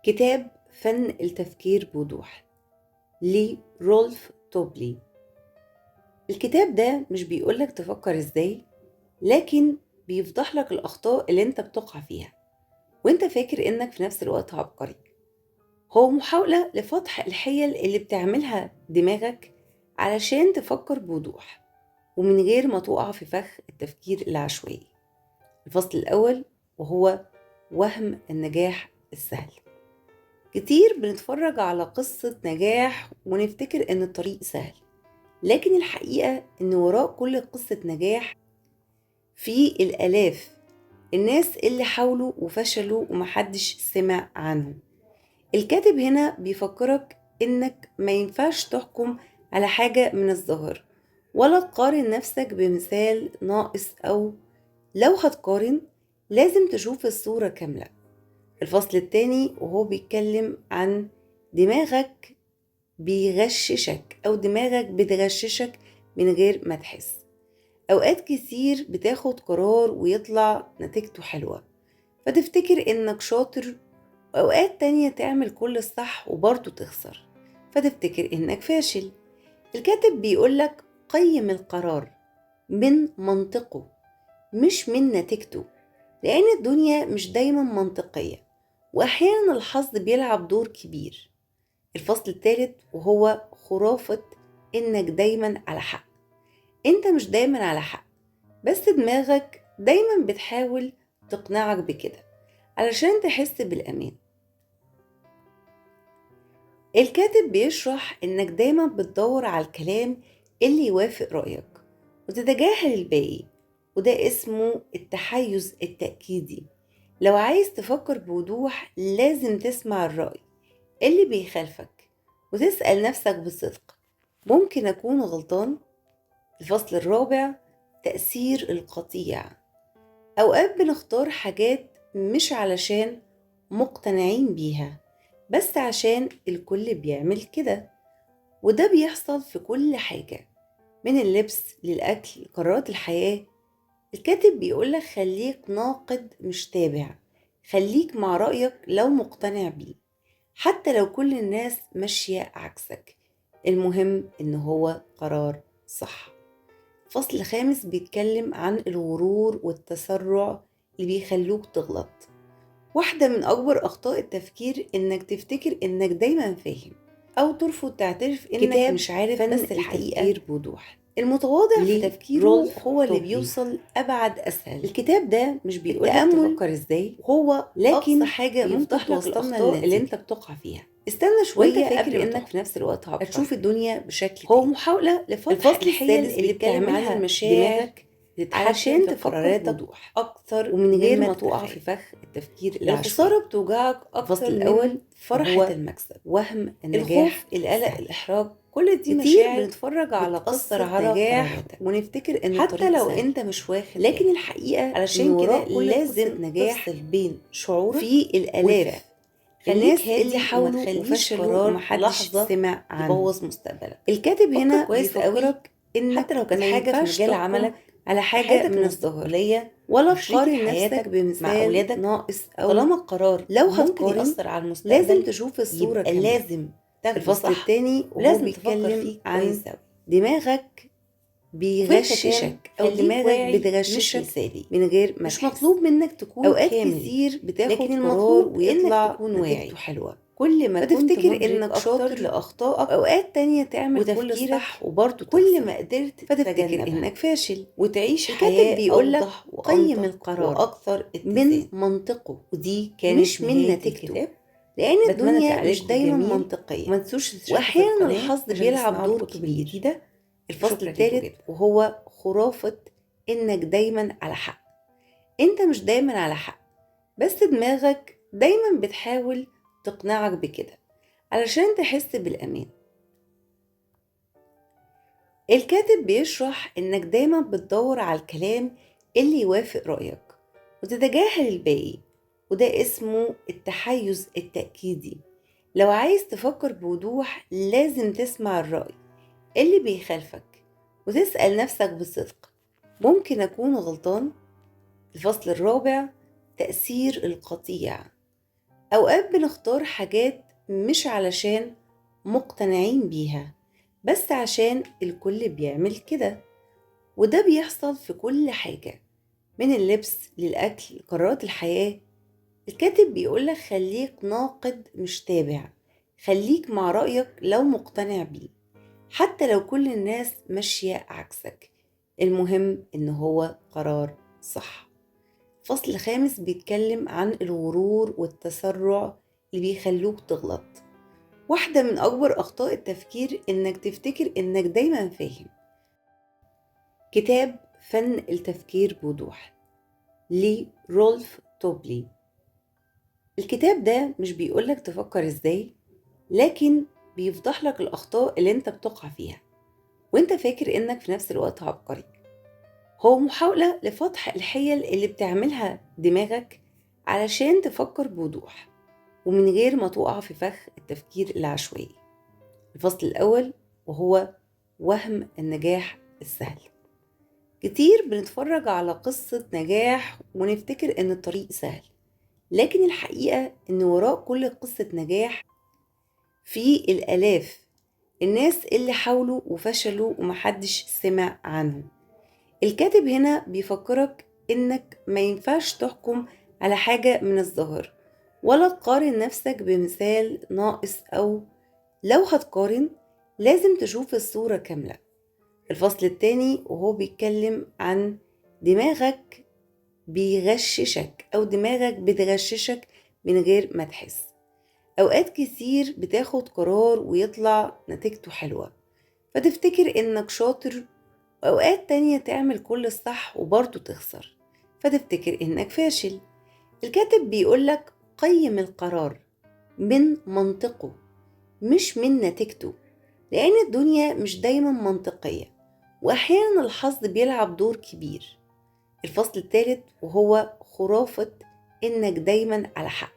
كتاب فن التفكير بوضوح لرولف توبلي. الكتاب ده مش بيقولك تفكر ازاي، لكن بيفضح لك الأخطاء اللي انت بتقع فيها وانت فاكر انك في نفس الوقت عبقري. هو محاولة لفتح الحيل اللي بتعملها دماغك علشان تفكر بوضوح ومن غير ما تقع في فخ التفكير العشوائي. الفصل الأول وهو وهم النجاح السهل. كتير بنتفرج على قصة نجاح ونفتكر ان الطريق سهل، لكن الحقيقة ان وراء كل قصة نجاح في الآلاف الناس اللي حاولوا وفشلوا ومحدش سمع عنهم. الكاتب هنا بيفكرك انك ما ينفعش تحكم على حاجة من الظاهر، ولا تقارن نفسك بمثال ناقص، او لو هتقارن لازم تشوف الصورة كاملة. الفصل الثاني وهو بيتكلم عن دماغك بيغششك او دماغك بتغششك من غير ما تحس. اوقات كتير بتاخد قرار ويطلع نتيجته حلوة فتفتكر انك شاطر، واوقات تانية تعمل كل الصح وبرضه تخسر فتفتكر انك فاشل. الكاتب بيقولك قيم القرار من منطقه مش من نتيجته، لأن الدنيا مش دايما منطقية وأحيانا الحظ بيلعب دور كبير. الفصل الثالث وهو خرافة إنك دايما على حق. أنت مش دايما على حق، بس دماغك دايما بتحاول تقنعك بكده علشان تحس بالأمان. الكاتب بيشرح إنك دايما بتدور على الكلام اللي يوافق رأيك وتتجاهل الباقي، وده اسمه التحيز التأكيدي. لو عايز تفكر بوضوح لازم تسمع الرأي اللي بيخالفك وتسأل نفسك بصدق، ممكن أكون غلطان؟ الفصل الرابع تأثير القطيع. أوقات بنختار حاجات مش علشان مقتنعين بيها، بس عشان الكل بيعمل كده، وده بيحصل في كل حاجة من اللبس للأكل لقرارات الحياة. الكاتب بيقولك خليك ناقد مش تابع، خليك مع رأيك لو مقتنع بيه حتى لو كل الناس ماشية عكسك، المهم إن هو قرار صح. الفصل الخامس بيتكلم عن الغرور والتسرع اللي بيخلوك تغلط. واحدة من أكبر أخطاء التفكير إنك تفتكر إنك دايما فاهم، أو ترفض تعترف إنك مش عارف، بس الحقيقة بوضوح. المتواضع في تفكيره هو اللي بيوصل أبعد أسهل. الكتاب ده مش بيقولك تفكر إزاي هو، لكن حاجة ممكن توصلنا اللي أنت بتقع فيها. استنى شوية قبل إنك في نفس الوقت عبقري هتشوف الدنيا بشكل هو محاولة لفتح الحيل اللي بتعملها دماغك علشان تفكر بوضوح أكتر ومن غير ما تقع في فخ التفكير العشوائي. الخسارة بتوجعك أكتر الأول فرحة المكسب، وهم النجاح، الخوف، القلق، الإحراج، كل دي مشاعر بنتفرج على قصة نجاح ونفتكر ان حتى لو سهل. انت مش واخد، لكن الحقيقة علشان كده لازم نجاح بين شعورك في الآلاف الناس اللي حاولوا وفشلوا ومحدش سمع عنه يبوظ مستقبلك. الكاتب هنا بيفكرك ان حتى لو كانت حاجة في مجال عملك على حاجة من الظاهرية، ولا تقارن نفسك بمثال ناقص، أو طالما القرار لو هتقارن يأثر على المستقبل لازم تشوف الصورة كاملة. لازم الفصل الثاني وهو بيتكلم عن دماغك بيغششك أو دماغك بتغششك من غير ما مش مطلوب منك تكون أوقات كامل. كتير بتاخد لكن المطلوب ويطلع تكون واعي حلوة. كل ما فتفتكر انك شاطر لاخطائك، اوقات تانية تعمل كل الصح وبرضه كل ما قدرت فتفتكر انك فاشل وتعيش حياة بيقولك قيم القرار واكثر من منطقه، ودي كانت مش من نتيجته، لان الدنيا مش دايما منطقية. ما تنسوش واحيانا الحظ بيلعب دور كبير. الفصل الثالث وهو خرافة انك دايما على حق. انت مش دايما على حق، بس دماغك دايما بتحاول تقنعك بكده علشان تحس بالأمان. الكاتب بيشرح إنك دايما بتدور على الكلام اللي يوافق رأيك وتتجاهل الباقي، وده اسمه التحيز التأكيدي. لو عايز تفكر بوضوح لازم تسمع الرأي اللي بيخالفك وتسأل نفسك بصدق، ممكن أكون غلطان؟ الفصل الرابع تأثير القطيع. أوقات بنختار حاجات مش علشان مقتنعين بيها، بس عشان الكل بيعمل كده، وده بيحصل في كل حاجة من اللبس للأكل لقرارات الحياة. الكاتب بيقولك خليك ناقد مش تابع، خليك مع رأيك لو مقتنع بيه حتى لو كل الناس ماشية عكسك، المهم إن هو قرار صح. الفصل الخامس بيتكلم عن الغرور والتسرع اللي بيخلوك تغلط. واحدة من أكبر أخطاء التفكير إنك تفتكر إنك دايما فاهم. كتاب فن التفكير بوضوح لرولف توبلي. الكتاب ده مش بيقولك تفكر إزاي، لكن بيفضح لك الأخطاء اللي انت بتقع فيها وانت فاكر إنك في نفس الوقت عبقري. هو محاولة لفتح الحيل اللي بتعملها دماغك علشان تفكر بوضوح ومن غير ما تقع في فخ التفكير العشوائي. الفصل الأول وهو وهم النجاح السهل. كتير بنتفرج على قصة نجاح ونفتكر إن الطريق سهل، لكن الحقيقة إن وراء كل قصة نجاح في الآلاف الناس اللي حاولوا وفشلوا ومحدش سمع عنهم. الكاتب هنا بيفكرك إنك ما ينفعش تحكم على حاجة من الظاهر، ولا تقارن نفسك بمثال ناقص، أو لو هتقارن لازم تشوف الصورة كاملة. الفصل الثاني وهو بيتكلم عن دماغك بيغششك، أو دماغك بتغششك من غير ما تحس. أوقات كتير بتاخد قرار ويطلع نتيجته حلوة فتفتكر إنك شاطر، وأوقات تانية تعمل كل الصح وبرضه تخسر فتفتكر إنك فاشل. الكاتب بيقولك قيم القرار من منطقه مش من نتيجته، لأن الدنيا مش دايما منطقية وأحيانا الحظ بيلعب دور كبير. الفصل الثالث وهو خرافة إنك دايما على حق.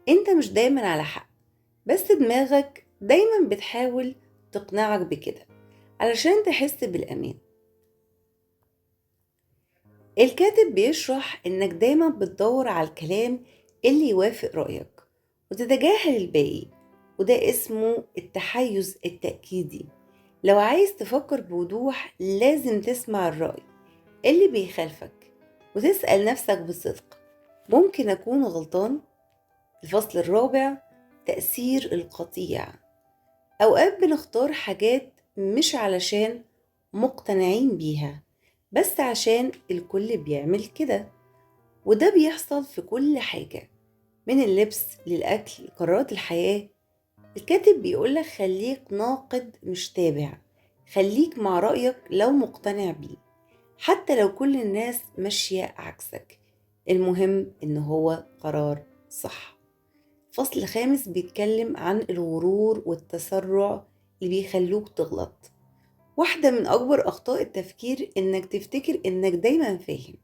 أنت مش دايما على حق، بس دماغك دايما بتحاول تقنعك بكده علشان تحس بالأمان. الكاتب بيشرح إنك دايما بتدور على الكلام اللي يوافق رأيك وتتجاهل الباقي، وده اسمه التحيز التأكيدي. لو عايز تفكر بوضوح لازم تسمع الرأي اللي بيخالفك وتسأل نفسك بصدق، ممكن أكون غلطان؟ الفصل الرابع تأثير القطيع. أوقات بنختار حاجات مش علشان مقتنعين بيها، بس عشان الكل بيعمل كده، وده بيحصل في كل حاجة من اللبس للأكل لقرارات الحياة. الكاتب بيقولك خليك ناقد مش تابع، خليك مع رأيك لو مقتنع بيه حتى لو كل الناس ماشية عكسك، المهم إن هو قرار صح. الفصل الخامس بيتكلم عن الغرور والتسرع اللي بيخلوك تغلط. واحدة من أكبر أخطاء التفكير إنك تفتكر إنك دايما فاهم.